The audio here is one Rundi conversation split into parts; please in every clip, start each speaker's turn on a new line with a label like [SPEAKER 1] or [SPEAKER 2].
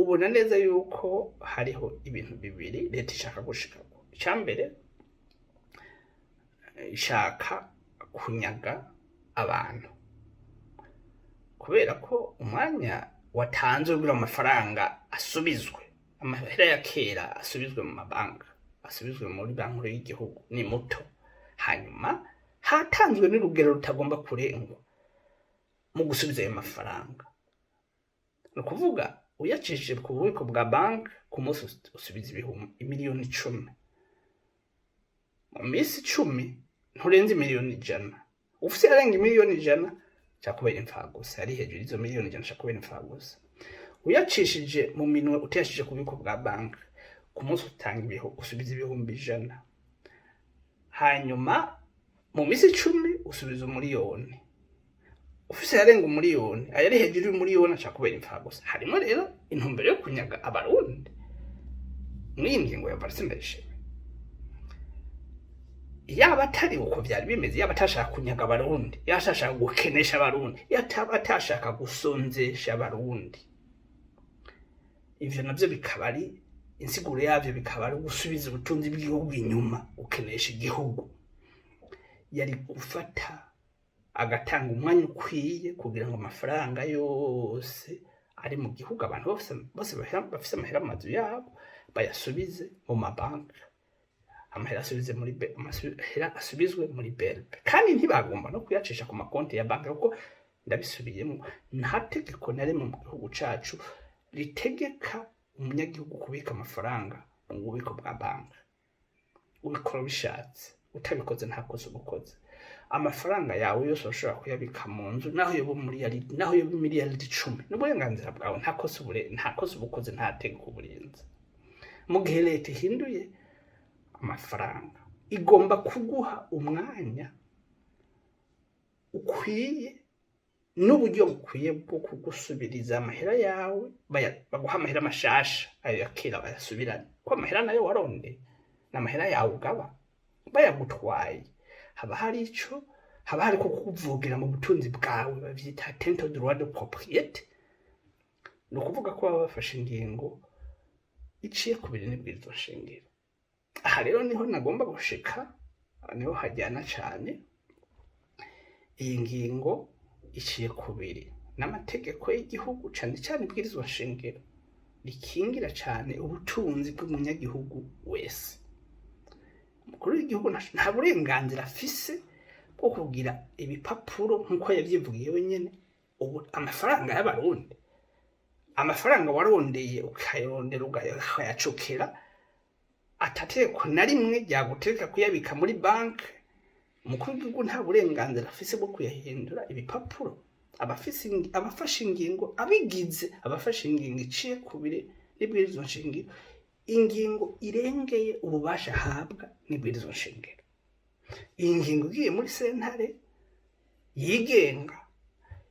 [SPEAKER 1] Ubona neza yuko hariho ibintu bibiri leta ishaka gushikako. Icambere, ishaka kunyaga abantu, kubera ko umwanya watanzwe kugira amafaranga asubizwe, amahera ya kera asubizwe mu mabanki, asubizwe muri Banki Nkuru y'Igihugu, ni muto. Hanyuma hatanzwe n'urugero rutagomba kurengwa mu gusubiza ayo mafaranga. Ni ukuvuga, uyacishije ku bubiko bwa banki, ku munsi usubiza 10 miliyoni, mu minsi 10 nturenze miliyoni 100. Ufise arenga miliyoni 100 cakubera imfagusa, ari hejuru y'izo miliyoni 100 cakubera imfagusa. Uyacishije mu minwe, utayashije ku bubiko bwa banki, ku munsi utanga usubiza 100,000, hanyuma mu minsi 10 usubiza 1 miliyoni. Ufise yarenga 1 miliyoni, ayari hejuru y'umuriyoni aca kubera imfagusa. Harimo rero intumbero yo kunyaga Abarundi muri iyi ngingo ya Evariste Ndayishimiye. Yaba atari uko vyari bimeze, yaba atashaka kunyaga Abarundi, yaba atashaka gukenesha Abarundi, yaba atashaka gusonzesha Abarundi, ivyo navyo bikaba ari insiguro yavyo, bikaba ari gusubiza ubutunzi bw'igihugu inyuma, gukenesha igihugu, yari gufata agatanga umwanya ukwiye kugira ngo amafaranga yose ari mu gihugu, abantu bose bose bafise amahera mu mazu yabo, bayasubize mu mabanki, amahera asubize muri amahera asubizwe muri BRB. Kandi ntibagomba no kuyacisha ku makonti ya banki, kuko ndabisubiyemo, nta tegeko na rimwe mu gihugu cacu ritegeka umunyagihugu kubika amafaranga mu bubiko bwa banki. Ubikora ubishatse, utabikoze nta kosa uba ukoze. Amafaranga yawe yose urashobora kuyabika mu nzu, naho yoba umuriyaridi, naho yoba imiliyaridi 10, n'uburenganzira bwawe. Nta kosa uba ukoze, nta tegeko uburenze. Mu gihe leta ihinduye amafaranga, igomba kuguha umwanya ukwiye n'uburyo bukwiye bwo kugusubiriza amahera yawe, baguha amahera mashasha, ayo ya kera bayasubirane, ko amahera nayo warondeye ni amahera yawe ugaba. Bayagutwaye, haba hari ico, haba hari ko kukuvugira mu butunzi bwawe, bavyita atteinte au droit de propriété. Ni ukuvuga ko baba bafashe ingingo iciye ku biri n'ibwirizwa shingiro. Aha rero niho nagomba gushika, niho hajyana cane. Iyi ngingo iciye kubiri n'amategeko y'igihugu, cane cane ibwirizwa shingiro rikingira cane ubutunzi bw'umunyagihugu wese. Umukuru w'igihugu nta burenganzira afise bwo kugira ibipapuro, nk'uko yavyivugiye wenyene. Ubu amafaranga y'Abarundi, amafaranga warondeye, ukayarondera, ukayacokera, atategeko na rimwe ryagutegeka kuyabika muri banki, umukuru w'igihugu nta burenganzira afise bwo kuyahindura ibipapuro. Abafashe ingingo abigize, abafashe ingingo iciye kubiri n'ibwirizwa nshingiro, ingingo irengeye ububasha ahabwa n'ibwirizwa nshingiro. Iyi ngingo igiye muri sentare yigenga,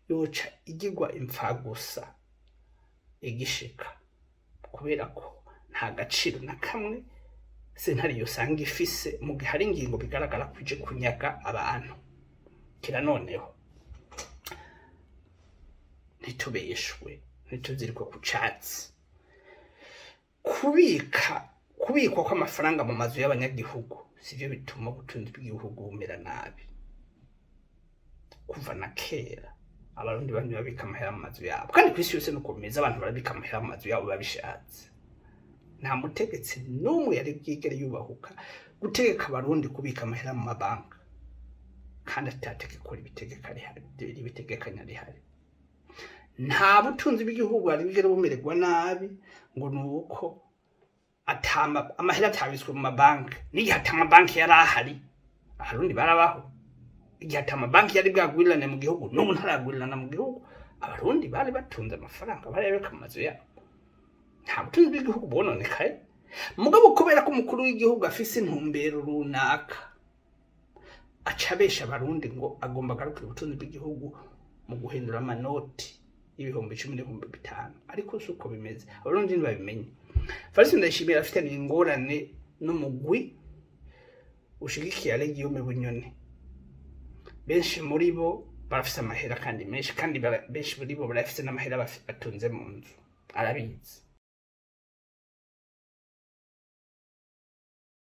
[SPEAKER 1] yoca igirwa imfagusa igishika, kubera ko nta gaciro na kamwe sentare yosanga ifise mu gihe hari ingingo bigaragara ko ije kunyaga abantu. Kira noneho ntitubeshwe, ntituzirikwe ku catsi. Kubikwa kw'amafaranga mu mazu y'abanyagihugu sivyo bituma ubutunzi bw'igihugu bumera nabi. Kuva na kera Abarundi bamye babika amahera mu mazu yabo, kandi kw'isi yose nuko bimeze, abantu barabika amahera mu mazu yabo babishatse. Nta mutegetsi n'umwe yari bwigere yubahuka gutegeka Abarundi kubika amahera mu mabanki kandi atategeko ribitegeka rihari, ribitegekanya rihari. Nta butunzi bw'igihugu bwari bwigere bumererwa nabi ngo ni uko amahera atabitswe mu mabanki. N'igihe ata amabanki yari ahari, Abarundi barabaho. Igihe ata amabanki yari bwagwirirane mu gihugu, n'ubu ntaragwirirana mu gihugu, Abarundi bari batunze amafaranga, barayabika mu mazu yabo. Nta butunzi bw'igihugu bwononekaye. Mugabo kubera ko umukuru w'igihugu afise intumbero runaka, aca abesha Abarundi ngo agomba agarukire ubutunzi bw'igihugu mu guhindura amanoti y'10,000 n'5,000, ariko si uko bimeze. Abarundi ntibabimenye. Evariste Ndayishimiye afitaniye ingorane n'umugwi ushigikiye Alain Guillaume Bunyoni. Benshi muri bo barafise amahera kandi menshi, kandi benshi muri bo barafise n'amahera batunze mu nzu, arabizi.